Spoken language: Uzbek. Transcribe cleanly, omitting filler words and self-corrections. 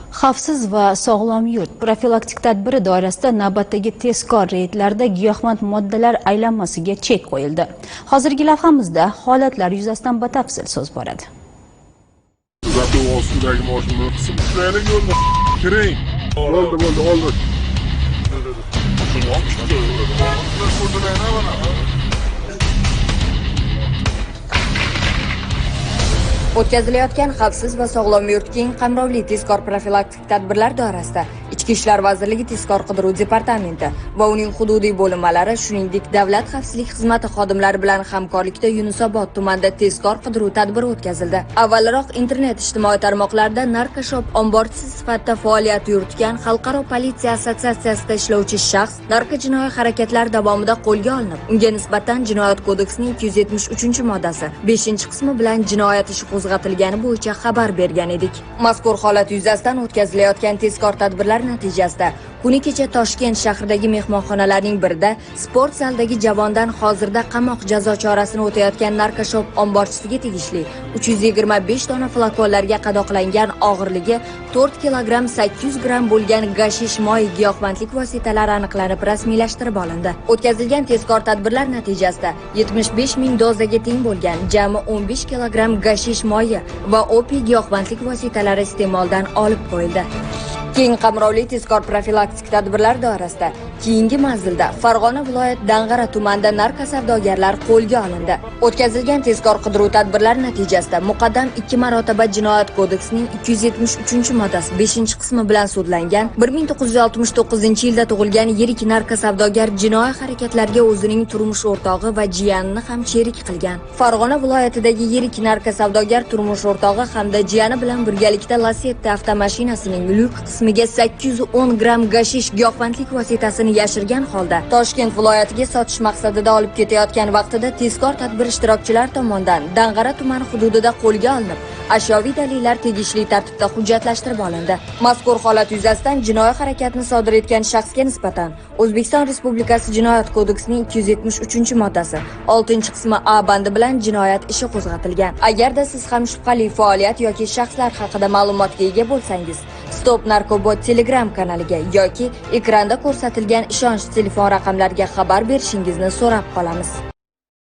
Xavfsiz va sog'lom yurt profilaktik tadbiri doirasida navbatdagi tezkor reydlarda giyohvand moddalar aylanmasiga chek qo'yildi. Hozirgi lavhamizda holatlar yuzasidan batafsil so'z boradi. Kuzatuv ostidagi mashinani qisib ushlaylik yo'lda. Kiring. Bo'ldi, bo'ldi, oldi. O'tkazilayotgan xavfsiz va sog'lom yurt keng qamrovli tezkor profilaktik tadbirlar doirasida Ichki ishlar vazirligi tezkor qidiruv departamenti va uning hududiy bo'linmalari, shuningdek, Davlat xavfsizlik xizmati xodimlari bilan hamkorlikda Yunusobod tumanida tezkor qidiruv tadbiri o'tkazildi. Avvalroq internet ijtimoiy tarmoqlarida narkoshop omborchisi sifatida faoliyat yuritgan Xalqaro politsiya assotsiatsiyasida ishlovchi shaxs narkojinoiy harakatlar davomida qo'lga olinib, unga nisbatan Jinoyat kodeksining 273-moddasi 5-qismi bilan jinoyat ishi qo'zg'atilgani bo'yicha xabar bergan edik. Mazkur holat yuzasidan o'tkazilayotgan tezkor tadbirlar natijasida kuni kecha Toshkent shahridagi mehmonxonalarning birida sport zalidagi javondan hozirda qamoq jazo chorasini o'tayotgan narkoshop omborchisiga tegishli 325 dona flakonlarga qadoqlangan og'irligi 4 kilogramm 800 gramm bo'lgan gashish moyi giyohvandlik vositalari aniqlanib rasmiylashtirib olindi. O'tkazilgan tezkor tadbirlar natijasida 75 ming dozaga teng bo'lgan jami 15 kilogramm gashish moyi va opiy giyohvandlik vositalari iste'moldan olib qo'yildi. Keng qamrovli tezkor profilaktik tadbirlar doirasida keyingi manzilda Farg'ona viloyat Dang'ara tumanida narkosavdogarlar qo'lga olindi. O'tkazilgan tezkor qidiruv tadbirlar natijasida muqaddam 2 marotaba Jinoyat kodeksining 273-moddasi 5-qismi bilan sudlangan 1969-yilda tug'ilgan yirik narkosavdogar jinoiy harakatlarga o'zining turmush o'rtog'i va jiyanini ham sherik qilgan. Farg'ona viloyatidagi yirik narkosavdogar turmush o'rtog'i hamda jiyani bilan birgalikda Lacetti avtomashinasining lyuk qismiga 810 gramm gashish giyohvandlik vositasini yashirgan holda Toshkent viloyatiga sotish maqsadida olib ketayotgan vaqtida tezkor tadbir ishtirokchilari tomonidan Dang'ara tumani hududida qo'lga olinib, ashyoviy dalillar tegishli tartibda hujjatlashtirib olindi. Mazkur holat yuzasidan jinoiy harakatni sodir etgan shaxsga nisbatan O'zbekiston Respublikasi Jinoyat kodeksining 273-moddasi 6-qismi A bandi bilan jinoyat ishi qo'zg'atilgan. Agarda siz ham shubhali faoliyat yoki shaxslar haqida ma'lumotga ega bo'lsangiz, Stop Narkobot Telegram kanaliga yoki ekranda ko'rsatilgan ishonch telefon raqamlariga xabar berishingizni so'rab qolamiz.